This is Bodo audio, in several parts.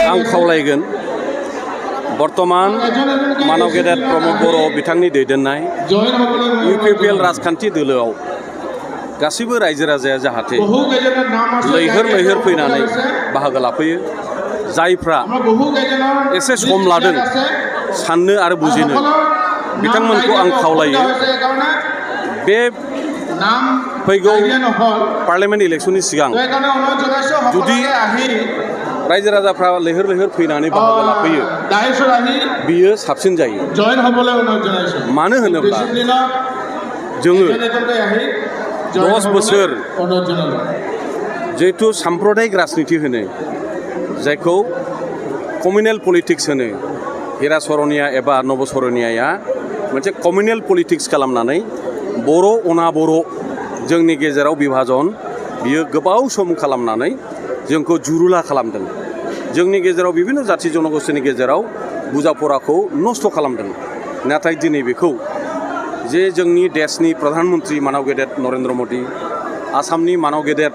आं खावलायगोन बर्तमान मानव गेदेर प्रमद बर' बिथांनि दैदेननाय UPPL राजखान्थि दोलोआव गासैबो रायजो राजाया जाहाथे लैहोर लैहोर फैनानै बाहागो लाफैयो जायफ्रा एसे सम लादों साननो आरो बुजिनो बिथांमोनखौ आं खावलायो बे फैगौ पार्लियामेन्ट इलेक्शननि सिगां जुदि रायजो राजाफ्रा लैहोर लैहोर फैनानै बाहागो लाफैयो बियो साबसिन जायो मानो होनोब्ला जोङो 10 बोसोर जिहेतु साम्प्रदायिक राजनिति होनो जायखौ कमिउनेल पलिटिक्स होनो हिरा सरनिया एबा नब सरनियाया मोनसे कमिउनेल पलिटिक्स खालामनानै बर' अना बर' जोंनि गेजेराव बिभाजन बियो गोबाव सम खालामनानै जोंखौ जुरुला खालामदों जोंनि गेजेराव बिभिन्न जाथि जनगोष्ठीनि गेजेराव बुजाफोराखौ नष्ट खालामदों नाथाय दिनै बेखौ जे जोंनि देशनि प्रधानमन्त्री मानव गेदेर नरेन्द्र मोदी आसामनि मानव गेदेर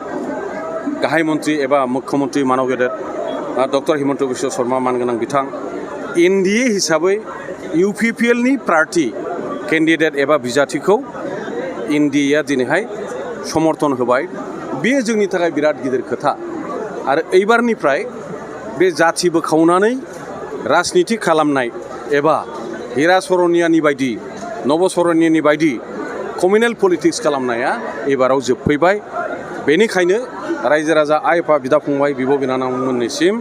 गाहाय मन्त्री एबा मुख्यमन्त्री मानव गेदेर डक्टर हिमन्त बिश्व शर्मा मानगोनां बिथां NDA हिसाबै UPPL नि पार्टी केन्डिडेट एबा बिजाथिखौ इन्डियाया दिनैहाय समर्थन होबाय बेयो जोंनि थाखाय बिराद गिदिर खोथा आरो एबारनिफ्राय बे जाथि बोखावनानै राजनिति खालामनाय एबा हिरा सरनियानि बायदि नब सरनियानि बायदि कमिउनेल पलिटिक्स खालामनाया एबाराव जोबफैबाय बेनिखायनो रायजो राजा आइ आफा बिदा फंबाय बिब' बिनानावमोननिसिम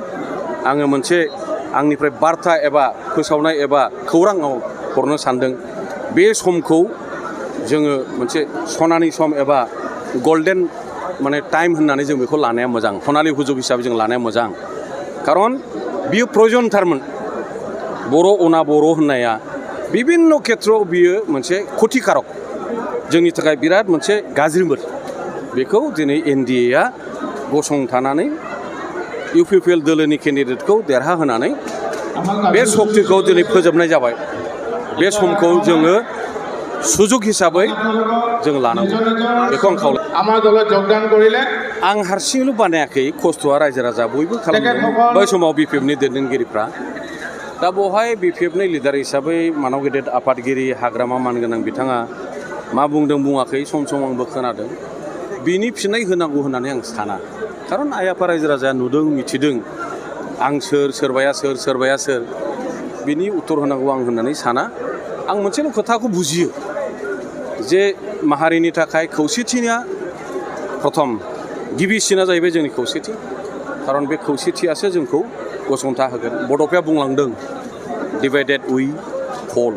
आङो मोनसे आंनिफ्राय बार्ता एबा फोसावनाय एबा खौराङाव हरनो सानदों बे समखौ जोङो मोनसे सनानि सम एबा गल्डेन माने टाइम होननानै जों बेखौ लानाया मोजां सनालि हुजुग हिसाबै जों लानाया मोजां खारन बियो प्रयजनथारमोन बर' अना बर' होननाया बिभिन्न खेथ्रआव बियो मोनसे खथिकारक जोंनि थाखाय बिराद मोनसे गाज्रिमोन बेखौ दिनै NDAया गसंथानानै UPPL दोलोनि केन्डिडेटखौ देरहा होनानै बे सक्तिखौ दिनै फोजोबनाय जाबाय बे समखौ जोङो सुजुग हिसाबै जों लानांगौ बेखौ आं खावलायो आमार दलाव जगदान करिले आं हारसिंल' बानायाखै खस्थ'आ रायजो राजा बयबो खालामदों बै समाव BPFनि दैदेनगिरिफ्रा दा बेवहाय BPFनि लिडार हिसाबै मानव गेदेर आफादगिरि हाग्रामा मानगोनां बिथाङा मा बुंदों बुङाखै सम सम आंबो खोनादों बिनि फिननाय होनांगौ होननानै आं साना खारन आइ आफा रायजो राजाया नुदों मिथिदों आं सोरबाया सोर बिनि उत्तर होनांगौ आं होननानै साना आं मोनसेल' खोथाखौ बुजियो जे माहारिनि थाखाय खौसेथिया प्रथम गिबिसिना जाहैबाय जोंनि खौसेथि खारन बे खौसेथियासो जोंखौ गसंथा होगोन बड'फाया बुंलांदों डिभाइडेड वी फल